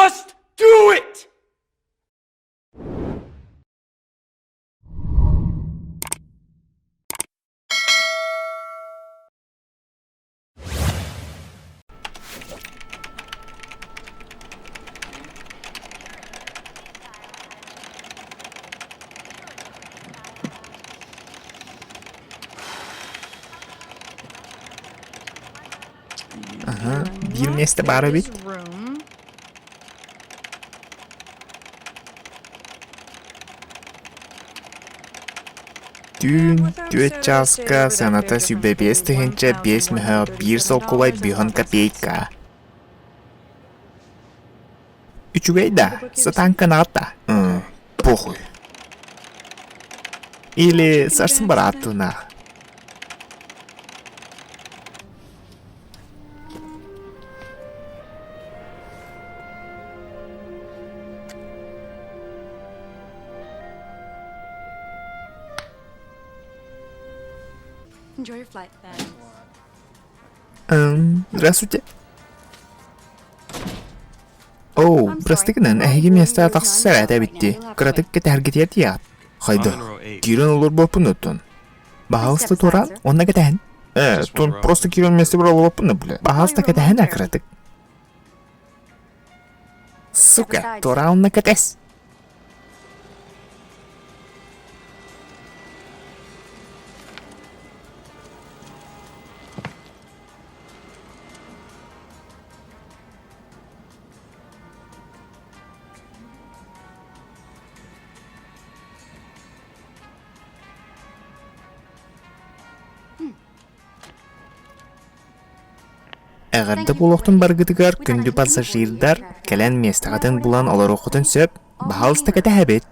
Just do it! Аһа, биир миэстэ баар эбит. Түүн түөрт чааска сыаната 105 5 мөһөөх биир солкуобай быһан копейка. Үчүгэй да, сатаан кынаҕыт да? Похуй. Или сарсын барааттыына. Enjoy your flight, then. Здравствуйте. Оу, прости гынан, эһиги миэстэ тахсар этэ эбитти. Кыратык кэтэһэргитигэр тиийэҕит. Хайда, киирэн олорбоппун оттон. Баһаалыста туораан, онно кэтэһэн. Э, тон просто киирэн миэстэ бір олорбоппун да, бля. Баһаалыста кэтэһэн а кыратык. Сука, туораан онно кэтэс. Эҕэрдэ буолуохтун баргытыгар күндү пассажирдар кэлэн миэстэҕитин булан олоруоххутун сөп, баһаалыста кэтэһэбит.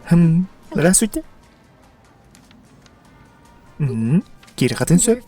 Хм, здравствуйте. Киирэххитин сөп.